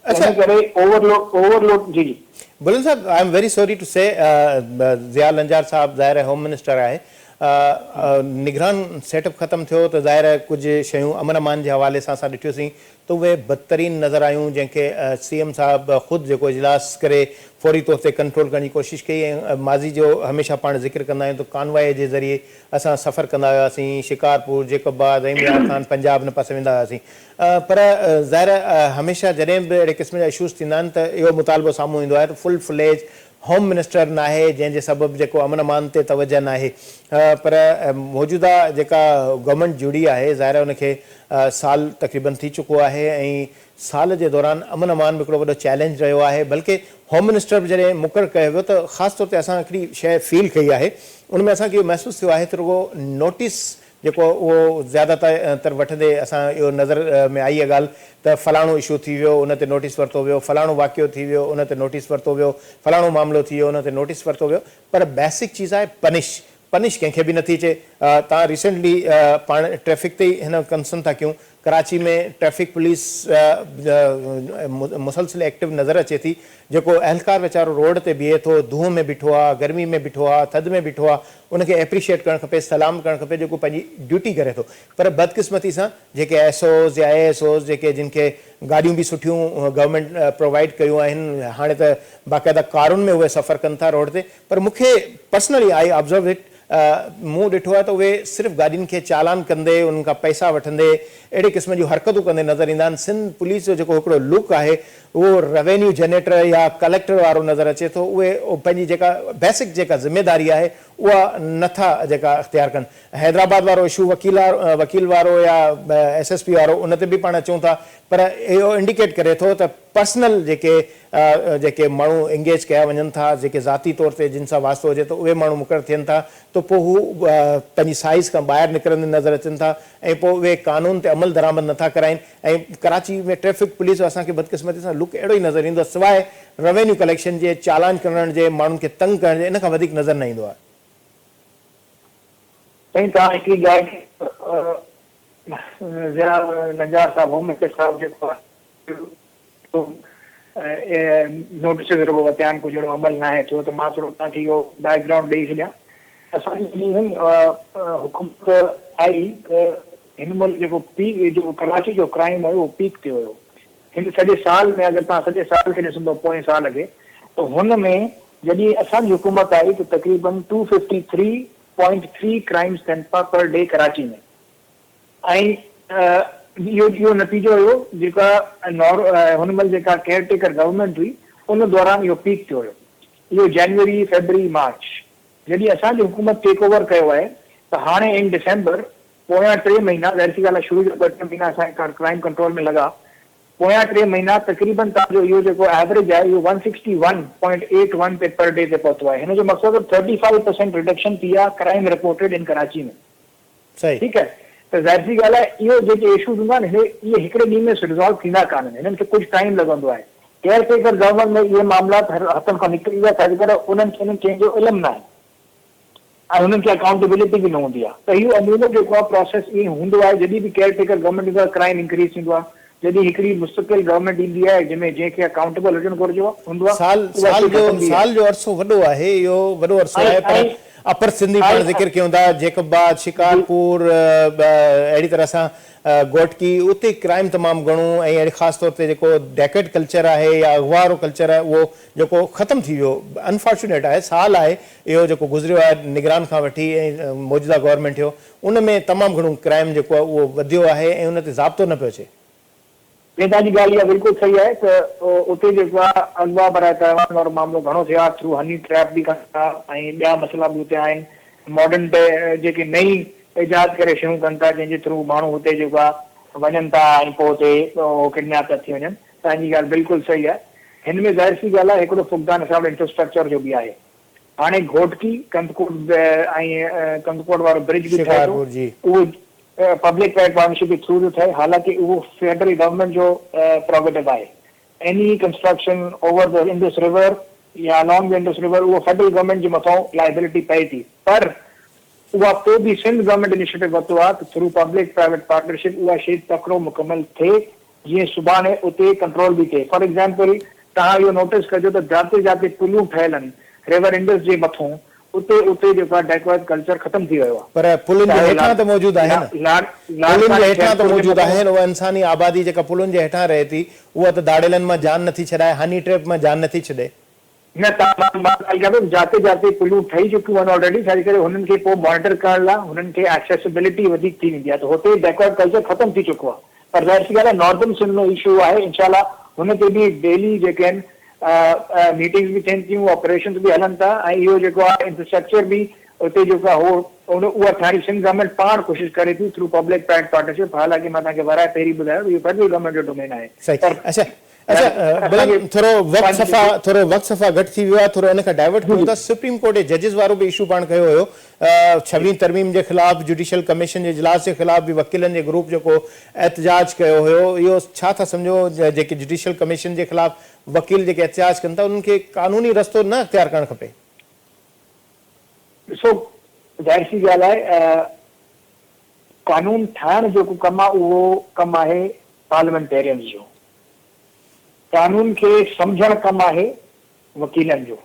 تنهن ڪري اوور لوڊ اوور لوڊ جي جي. بلند صاحب I am very sorry to say Zia Lanjar صاحب ظاهر آهي هوم منسٽر آهي نگران سيٽ اپ ختم ٿيو ته ظاهر آهي ڪجهه شيون امن امان جي حوالي سان اسان ڏٺيوسين ته اهي بدترين نظر آيون جنهن کي سي ايم صاحب خود جيڪو اجلاس ڪري فوري طور تي ڪنٽرول ڪرڻ جي ڪوشش ڪئي ۽ ماضي جو هميشه پاڻ ذڪر ڪندا آهيون ته ڪانوائي جي ذريعي اسان سفر ڪندا هياسين شڪارپور، جيڪب آباد، رحيم يار خان، پنجاب ان پاسي ويندا هياسين پر ظاهر آهي هميشه جڏهن به اهڙي قسم جا اشوز ٿيندا آهن ته اهو مطالبو سامهون ايندو آهي ته فل فليج هوم منسٽر ناهي جنهن جي سبب جيڪو امن امان تي توجه ناهي پر موجوده جيڪا گورنمينٽ جڙي آهي ظاهر آهي ان کي سال تقريبن ٿي چڪو آهي ۽ سال جي دوران امن امان به هڪڙو وڏو چئلينج رهيو آهي بلڪه هوم منسٽر به جڏهن مقرر ڪيو ويو ته خاص طور تي اسان هڪڙي شيء فيل ڪئي آهي ان ۾ اسان کي اهو محسوس ٿيو آهي ته رڳو نوٽيس جيڪو اهو زياده تر وٺندي اسان اهو نظر ۾ آئي اها ڳالهه ته فلاڻو اشو ٿي ويو ان تي نوٽيس ورتو ويو فلاڻو واقعو ٿي ويو ان تي نوٽيس ورتو ويو فلاڻو معاملو ٿي ويو ان تي نوٽيس ورتو ويو پر بيسڪ چيز آهي پنش پنش ڪنهن کي به نٿي اچي. تان ريسينٽلي پاڻ ٽريفڪ تي ئي هن ڪنسرن ٿا ڪيون. ڪراچي ۾ ٽريفڪ پوليس مسلسل ايڪٽو نظر اچي ٿي. جيڪو اهلڪار ويچارو روڊ تي بيهي ٿو، دونهن ۾ بيٺو آ، گرمي ۾ بيٺو آ، ٿڌ ۾ بيٺو آ، ان کي ايپريشيئيٽ ڪرڻ کپي، سلام ڪرڻ کپي جيڪو پنهنجي ڊيوٽي ڪري ٿو. پر بدقسمتي سان جيڪي ايس اوز يا اي ايس اوز جيڪي جن کي گاڏيون به سٺيون گورنمينٽ پرووائيڊ ڪيون آهن، هاڻي ته باقاعده ڪارن ۾ اهي سفر ڪن ٿا روڊ تي، پر مون کي پرسنلي آئي آبزرو it مون ڏٺو آهي ته اهي صرف گاڏين کي چالان ڪندي انهن کان پئسا وٺندي اهڙي قسم جون حرڪتون ڪندي نظر ايندا آهن. سنڌ پوليس جو جيڪو هڪڙو لڪ آهي اهو روينيو جنريٽر يا ڪليڪٽر وارو نظر اچي ٿو. اهي پنهنجي جيڪا بيسڪ جيڪا ذميداري آهي اها نٿا جيڪا اختيار ڪن. حيدرآباد وارو اشو وڪيل وڪيل وارو يا ايس ايس پي وارو ان تي به پاڻ اچون ٿا پر اهو انڊيڪيٽ ڪري ٿو ته پرسنل جيڪي جيڪي ماڻهو انگيج ڪيا وڃن ٿا جيڪي ذاتي طور تي جن سان واسطو هجي ٿو اهي ماڻهو مقرر ٿين ٿا ته پوء هو پنهنجي سائيز کان ٻاهر نڪرندي نظر اچن ٿا ۽ پوء اهي قانون تي عمل درآمد نٿا ڪرائين ۽ ڪراچي ۾ ٽريفڪ پوليس جو اسان کي بدقسمتي سان لڪ اهڙو ئي نظر ايندو آهي سواء روينيو ڪليڪشن جي چالان ڪرڻ جي ماڻهن کي تنگ ڪرڻ جي ان کان وڌيڪ نظر نه ايندو آهي. سائين توهان هڪڙي ڳالهه کي ضياء لنجار صاحب هوم منسٽر صاحب جيڪو آهي نوٽيس رڳو ورتيا آهن ڪجهه اهڙو عمل ناهي ٿيو ته مان ٿورو توهان کي اهو بيڪ گرائونڊ ڏئي ڇڏيان اسان جي جڏهن حڪومت آئي ته هن مهل جيڪو پيڪ جيڪو ڪراچي جو ڪرائيم هيو اهو پيڪ تي هيو هن سڄي سال ۾ اگر توهان سڄي سال کي ڏسندو پوئين سال کي ته هن ۾ جڏهن اسان جي حڪومت آئي ته تقريبن two fifty three point three crimes ٿين پيا پر ڊي ڪراچي ۾ ۽ اهو اهو نتيجو هيو جيڪا نور هن مهل جيڪا ڪيئر ٽيڪر گورنمينٽ هئي ان دوران اهو پيڪ ٿيو هيو اهو جنوري فيبروري مارچ جڏهن اسان جي حڪومت ٽيڪ اوور ڪيو آهي ته هاڻي ان ڊسمبر پويان ٽي مهينا ظاهر سي ڳالهه آهي شروع جا ٻه ٽي مهينا اسان کي ڪرائيم ڪنٽرول ۾ لڳا پويان ٽي مهينا تقريبن توهان جو اهو جيڪو ايوريج آهي اهو one sixty one point eight one تي پر ڊي تي پهتو آهي هن جو مقصد ٿرٽي فائيو پرسينٽ رڊڪشن ٿي آهي ڪرائيم رپورٽيڊ ان ڪراچي ۾ صحيح. ٺيڪ آهي ته ظاهر سي ڳالهه آهي اهو جيڪي ايشوز هوندا آهن اهي اهي هڪڙي ڏينهن ۾ ريزالو ٿيندا ڪانهن هنن کي ڪجهه ٽائيم لڳندو آهي ڪيئر ٽيڪر گورنمينٽ ۾ اهي معاملات هٿن کان نڪري ويا ڇاجي ڪري انهن کي انهن شين جو علم ناهي ۽ هنن کي اڪائونٽيبلٽي به نه هوندي آهي ته اهو عمومن جيڪو آهي پراسيس ائين هوندو آهي جڏهن به ڪيئر ٽيڪر گورنمينٽ ايندو آهي ڪرائيم انڪريز ٿيندو آهي جڏهن هڪڙي مستقل گورنمينٽ ايندي آهي جنهن ۾ جنهن کي اڪائونٽيبل هجڻ گهرجو هوندو آهي سال اها سال شيء جو گهٽندي آهي. سال جو عرصو وڏو آهي اهو وڏو عرصو ۽ آهي پر ۽ اپر سنڌي پاڻ ۽ ذڪر ڪيون ٿا جيڪب آباد جي شڪارپور اهڙي طرح سان گهوٽڪي اتي ڪرائيم تمام گهڻو ۽ اهڙي خاص طور تي جيڪو ڊيڪٽ ڪلچر آهي يا اغوا وارو ڪلچر آهي اهو جيڪو ختم ٿي ويو انفارچونيٽ آهي سال آهي اهو جيڪو گذريو آهي نگران کان وٺي ۽ موجوده گورنمينٽ جو ان ۾ تمام گهڻو ڪرائيم جيڪو آهي اهو وڌيو آهي ۽ ان تي ضابطو نه پيو اچي. جيئن توهان جي ڳالهه اها بلڪل صحيح آهي ته اتي جيڪو آهي اغوا براء تائيوان وارو معاملو گهڻو ٿيو آهي ٿرو هني ٽريپ به ڪن ٿا ۽ ٻيا مسئلا به اتي آهن ماڊرن ٽي جيڪي نئين ايجاد ڪري شيون ڪن ٿا جنهن جي ٿرو ماڻهو اتي جيڪو آهي وڃن ٿا ۽ پوء اتي اهو ڪڊنيپ ٿا ٿي وڃن توهان جي ڳالهه بلڪل صحيح آهي هن ۾ ظاهر سي ڳالهه آهي هڪڙو فقدان اسان وٽ انفراسٽرڪچر جو به آهي هاڻي گهوٽڪي، ڪنڌڪوٽ ۽ ڪنڌڪوٽ وارو برج به ٺهي ٿو، شڪارپور جي. اهو پبلڪ پرائيويٽ پارٽنرشپ جي ٿرو ٿو ٺهي، حالانڪه اهو فيڊرل گورنمينٽ جو پروگيٽو آهي. Any construction over the Indus river يا الانگ the Indus river اهو فيڊرل گورنمينٽ جي مٿان لائبلٽي پئي ٿي پر اها پوء به سنڌ گورنمينٽ انيشيٽو ورتو آهي ته ٿرو پبلڪ پرائيويٽ پارٽنرشپ اها شيء تڪڙو مڪمل ٿئي جيئن سڀاڻي اتي ڪنٽرول به ٿئي. فار ايگزامپل توهان اهو نوٽيس ڪجو ته جاتي جاتي پلون ٺهيل آهن ريور انڊس جي مٿون اتي اتي جيڪو آهي ڊيڪوائٿ ڪلچر ختم ٿي ويو آهي. پر پلن جي چاهي هيٺان ته موجود آهي نه. پلن جي لاڙڪاڻي هيٺان ته خيرپور جي موجود مٿون. آهن اها انساني آبادي جيڪا پلن جي هيٺان رهي ٿي اها ته ڌاڙيلن مان جان نٿي ڇڏائي هني ٽريپ مان جان نٿي ڇڏي. نه ته مان مان ڳالهه ڪيان ٿو ته جاتي جاتي پلون ٺهي چڪيون آهن آلريڊي ڇا جي ڪري هنن کي پوء مانيٽر ڪرڻ لاء هنن کي ايڪسيسبلٽي وڌيڪ ٿي ويندي آهي ته هتي بيڪورڊ ڪلچر ختم ٿي چڪو آهي پر ظاهر سي ڳالهه آهي ناردرن سنڌ ۾ اشو آهي انشاء الله هن تي به ڊيلي جيڪي آهن ميٽنگز به ٿين ٿيون آپريشنز به هلن ٿا ۽ اهو جيڪو آهي انفراسٽرڪچر به اتي جيڪو آهي هو ان اها ٺاهڻ جي سنڌ گورنمينٽ پاڻ ڪوشش ڪري ٿي ٿرو پبلڪ پرائيويٽ پارٽنرشپ حالانڪه مان توهان کي ورائي پهرين ٻڌايو ته اهو فيڊرل گورنمينٽ جو ڊومين آهي صحيح پر اڇا اڇا بلند ٿورو وقت صفا ٿورو وقت صفا گهٽ ٿي ويو آهي ٿورو ان کان ڊائيورٽ ڪيون ٿا سپريم ڪورٽ جي ججز وارو به اشو پاڻ کنيو هيو ڇويهين ترميم جي خلاف جوڊيشل ڪميشن جي اجلاس جي خلاف به وڪيلن جي گروپ جيڪو احتجاج ڪيو هيو اهو ڇا ٿا سمجهو جيڪي جوڊيشل ڪميشن جي خلاف وڪيل جيڪي احتجاج ڪن ٿا انهن کي قانوني رستو نه اختيار ڪرڻ کپي. ڏسو ظاهر سي ڳالهه آهي قانون ٺاهڻ جيڪو ڪم آهي اهو ڪم آهي پارليامينٽيرينز جو. قانون کي سمجهڻ ڪم آهي وڪيلن جو.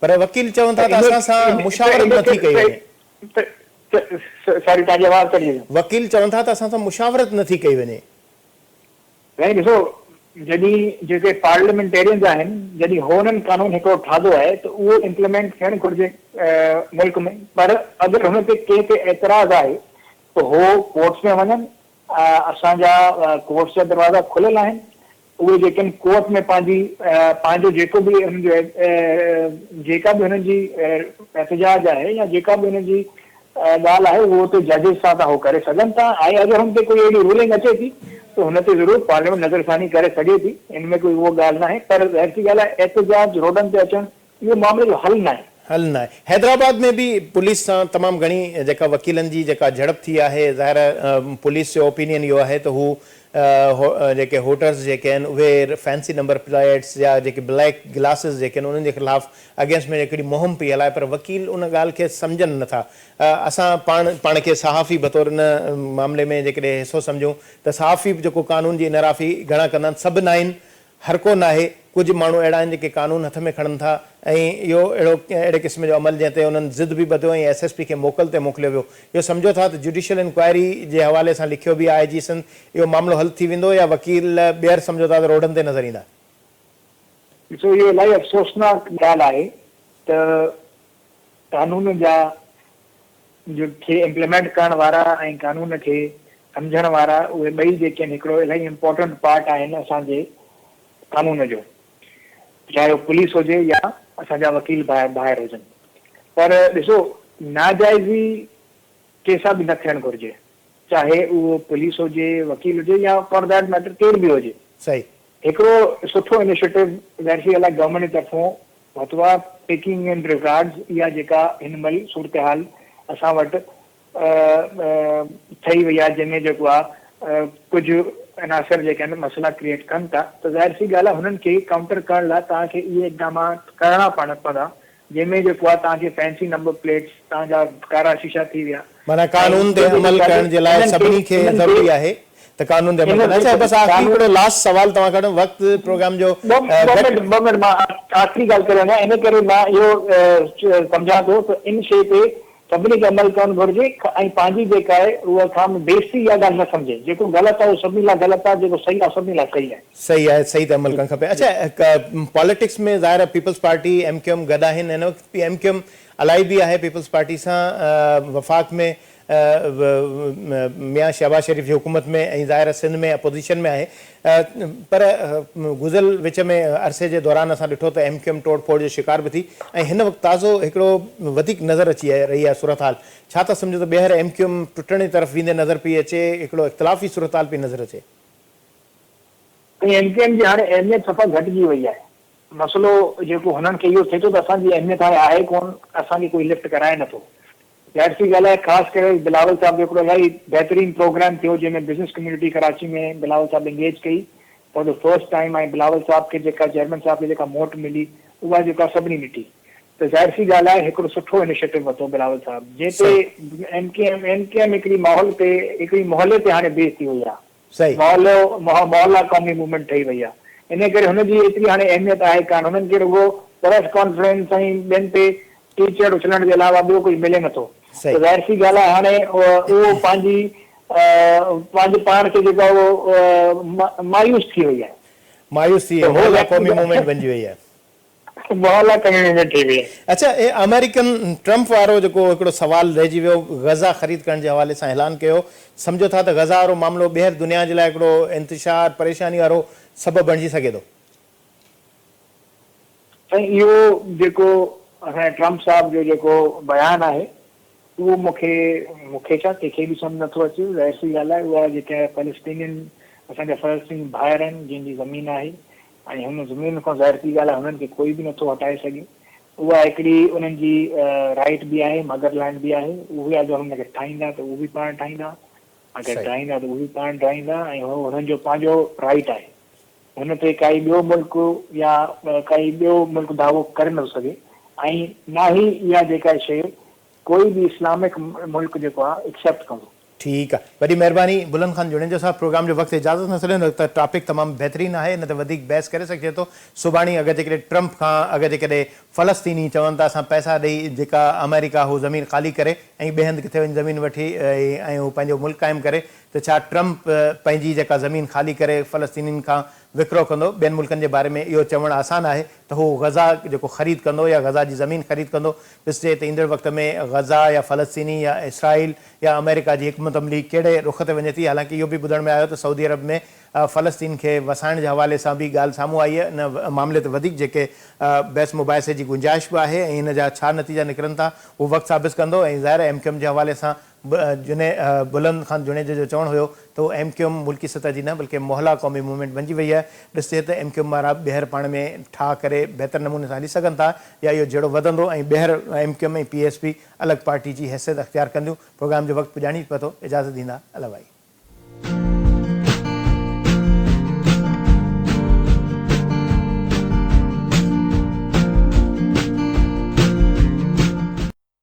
پر وڪيل چون ٿا ته اسان سان مشاورت نه ٿي ڪئي وڃي. سوري توهان جي آواز ڪٽجي وئي. وڪيل چون ٿا ته اسان سان مشاورت نه ٿي ڪئي وڃي. سائين ڏسو جڏهن جيڪي پارليامينٽيرينز آهن جڏهن هو انهن قانون هڪڙو ٺاهيو آهي ته اهو امپليمينٽ ٿيڻ گهرجي ملڪ ۾ پر اگر هن تي ڪنهن تي اعتراض آهي ته هو ڪورٽس ۾ وڃن اسان جا ڪورٽس جا دروازا کليل آهن اهي جيڪي آهن ڪورٽ ۾ پنهنجي پنهنجو جيڪو به انهن جو جيڪا به هنن جي احتجاج آهي يا جيڪا به هنن جي ڳالهه آهي اهو اتي ججز سان ته هو ڪري سگهن ٿا ۽ اگر هن تي ڪوئي اهڙي رولنگ اچي ٿي ته هن تي ضرور پارليامينٽ نظرثاني ڪري سگهي ٿي ان ۾ ڪوئي اهو ڳالهه ناهي پر ظاهر سي ڳالهه آهي احتجاج روڊن تي اچڻ اهو معاملي جو حل ناهي. حل ناهي. حيدرآباد ۾ به پوليس سان تمام گهڻي جيڪا وڪيلن جي جيڪا جهڙپ ٿي آهي ظاهر آهي پوليس جو اوپينين اهو آهي ته هو جيڪي هوٽرز جيڪي آهن اهي فينسي نمبر پليٽس يا جيڪي بليڪ گلاسز جيڪي آهن انهن جي خلاف اگينسٽ ۾ هڪڙي مهم پئي هلائي پر وڪيل ان ڳالهه کي سمجهن نٿا. اسان پاڻ پاڻ کي صحافي بطور ان معاملي ۾ جيڪڏهن حصو سمجهون ته صحافي به جيڪو قانون جي انحرافي گهڻا ڪندا آهن سڀ ناهن هر ڪو ناهي ڪجهه ماڻهو اهڙا آهن جيڪي قانون هٿ ۾ کڻن ٿا ۽ اهو اهڙو اهڙي قسم جو عمل جنهن تي انهن ضد به ٻڌو ۽ ايس ايس پي کي موڪل تي موڪليو ويو اهو سمجهو ٿا ته جوڊيشل انڪوائري جي حوالي سان لکيو به آء جي سنڌ اهو معاملو حل ٿي ويندو يا وڪيل ٻيهر سمجهو ٿا ته روڊن تي نظر ايندا. ڏسو اهو الاهي افسوسناڪ ڳالهه آهي ته قانون جا جو کي امپليمينٽ ڪرڻ وارا ۽ قانون کي سمجهڻ وارا اهي ٻئي جيڪي آهن هڪڙو الاهي امپورٽنٽ پارٽ آهن اسان جي قانون جو چاهي اهو پوليس هجي يا اسان جا وڪيل ڀائر هجن پر ڏسو ناجائزي ڪنهن سان به نه ٿيڻ گهرجي چاهي اهو پوليس هجي وڪيل هجي يا فار that matter ڪير به هجي صحيح. هڪڙو سٺو انيشيٽو ظاهر سي ڳالهه آهي گورنمينٽ جي طرفون ورتو آهي ٽيڪنگ ان ريگارڊز اها جيڪا هن مهل صورتحال اسان وٽ ٺهي وئي آهي جنهن ۾ جيڪو آهي ڪجهه عناصر جيڪي آهن مسئلا ڪريئيٽ ڪن ٿا ته ظاهر سي ڳالهه آهي هنن کي ڪائونٽر ڪرڻ لاء توهان کي اهي اقدامات ڪرڻا پوندا جنهن ۾ جيڪو آهي توهان کي فينسي نمبر پليٽس توهان جا ڪارا شيشا ٿي ويا معنيٰ قانون تي عمل ڪرڻ جي لاء سڀني کي ضروري آهي ته قانون تي عمل ڪن. اڇا بس آخري هڪڙو لاسٽ سوال توهان کان وقت پروگرام جو ٻه منٽ ٻه منٽ مان آخري ڳالهه ڪري وڃان ان ڪري مان اهو سمجهان ٿو ته ان شيء تي سڀني کي عمل ڪرڻ گهرجي ۽ پنهنجي جيڪا آهي اها کان بيستي اها ڳالهه نه سمجهي جيڪو غلط آهي اهو سڀني لاء غلط آهي جيڪو صحيح آهي سڀني لاء صحيح آهي. صحيح آهي صحيح تي عمل ڪرڻ کپي. اڇا پاليٽڪس ۾ ظاهر آهي peoples party M Q M گڏ آهن هن وقت پي ايم ڪيو ايم الائي به آهي پيپلز پارٽي سان وفاق ۾ ميان شهباز شريف جي حڪومت ۾ ۽ ظاهر آهي سنڌ ۾ اپوزيشن ۾ آهي پر گذريل وچ ۾ عرصي جي دوران اسان ڏٺو ته ايم ڪيو ايم ٽوڙ ڦوڙ جو شڪار به ٿي ۽ هن وقت تازو هڪڙو وڌيڪ نظر اچي رهي آهي صورتحال ڇا ٿا سمجهو ته ٻيهر ايم ڪيو ايم ٽٽڻ جي طرف ويندي نظر پئي اچي هڪڙو اختلافي صورتحال پئي نظر اچي. ايم ڪيو ايم جي هاڻي اهميت صفا گهٽجي وئي آهي. مسئلو جيڪو هنن کي اهو ٿئي ٿو ته اسان جي اهميت هاڻي آهي ڪونه، اسان کي ڪوئي لفٽ ڪرائي نٿو. ظاهر سي ڳالهه آهي خاص ڪري بلاول صاحب جو هڪڙو الاهي بهترين پروگرام ٿيو جنهن ۾ بزنس ڪميونٽي ڪراچي ۾ بلاول صاحب انگيج ڪئي for the first time ۽ Bilawal صاحب کي جيڪا چيئرمين صاحب کي جيڪا موٽ ملي اها جيڪا سڀني ڏٺي ته ظاهر سي ڳالهه آهي هڪڙو سٺو انيشيٽو ورتو بلاول صاحب جنهن تي M Q M M Q M هڪڙي ماحول تي هڪڙي محلي تي هاڻي بيس ٿي وئي آهي. صحيح. محلو محلا قومي موومينٽ ٺهي وئي آهي انهي ڪري هن جي ايتري هاڻي اهميت آهي ڪانه هنن کي رڳو پريس ڪانفرنس ۽ ٻين تي ڪيچڙ اڇلڻ جي علاوه ٻيو ڪجهه ملي نٿو ته ظاهر سي ڳالهه آهي هاڻي اهو پنهنجي پنهنجي پاڻ کي جيڪو آهي اهو مايوس ٿي وئي آهي. مايوس ٿي محلا قومي موومينٽ بنجي وئي آهي. محلا قومي موومينٽ ٺهي وئي آهي. اڇا اهي آمريڪن ٽرمپ وارو جيڪو هڪڙو سوال رهجي ويو غزه خريد ڪرڻ جي حوالي سان اعلان ڪيو سمجهو ٿا ته غزه وارو معاملو ٻيهر دنيا جي لاء هڪڙو انتشار پريشاني وارو سبب بڻجي سگهي ٿو. سائين اهو جيڪو اسان جي ٽرمپ صاحب جو جيڪو بيان آهي اهو مون کي مون کي ڇا ڪنهن کي به سمجهه نٿو اچي ظاهر سي ڳالهه آهي اها جيڪا فلسطينين اسان جا فلسطيني ڀائر آهن جن جي زمين آهي ۽ هن زمين کان ظاهر سي ڳالهه آهي هنن کي ڪوئي به نٿو هٽائي سگهي اها هڪڙي انهن جي رائيٽ به آهي مدر لينڊ به آهي اهي اگر هن کي ٺاهيندا ته اهو به پاڻ ٺاهيندا اگر ڊاهيندا ته اهو به پاڻ ڊاهيندا ۽ اهو هنن جو پنهنجو رائيٽ آهي هن تي ڪائي ٻيو ملڪ يا ڪائي ٻيو ملڪ دعوو ڪري نٿو سگهي ۽ نه ئي اها جيڪا شيء ڪوئي به اسلامڪ ملڪ جيڪو آهي ايڪسيپٽ ڪندو. ٺيڪ آ وڏي مهرباني بلند خان جوڻيجو صاحب پروگرام جو وقت اجازت نه ڇڏيندو ته ٽاپڪ تمام بهترين آهي ان تي وڌيڪ بحث ڪري سگهجي ٿو سڀاڻي اگر جيڪڏهن ٽرمپ کان اگر جيڪڏهن فلسطيني چون ته اسان پئسا ڏئي جيڪا آمريڪا هو زمين خالي ڪري ۽ ٻئي هنڌ ڪٿي وڃي زمين وٺي ۽ هو پنهنجو ملڪ قائم ڪري ته ڇا ٽرمپ پنهنجي جيڪا زمين خالي ڪري فلسطينين کان وڪرو ڪندو. ٻين ملڪن جي باري ۾ اهو چوڻ آسان آهي ته هو غزه جيڪو خريد ڪندو يا غزه جي زمين خريد ڪندو. ڏسجي ته ايندڙ وقت ۾ غزه يا فلسطيني يا اسرائيل يا آمريڪا جي حڪمت عملي ڪهڙي رخ تي وڃي ٿي. حالانڪه اهو به ٻڌڻ ۾ آيو ته سعودي عرب ۾ فلسطين کي وسائڻ جي حوالي سان به ڳالهه سامهون آئي آهي. ان معاملي تي وڌيڪ جيڪي بحث مباحثي جي گنجائش به آهي ۽ ان جا ڇا نتيجا نڪرن ٿا اهو وقت ثابت ڪندو ۽ ظاهر آهي ايم ڪيو ايم جي حوالي سان بلند خان جوڻيجو جو چوڻ هيو ته اهو ايم ڪيو ايم ملڪي سطح جي نه بلڪه محلا قومي موومينٽ بنجي وئي آهي، ڏسجي ته ايم ڪيو ايم وارا ٻيهر پاڻ ۾ ٺاهه ڪري بهتر نموني سان هلي سگهن ٿا يا اهو جهيڙو وڌندو ۽ ٻيهر M Q M ۽ P S P الڳ پارٽي جي حيثيت اختيار ڪنديون. پروگرام جو وقت پڄاڻي پتو، اجازت ڏيندا. الله وائي.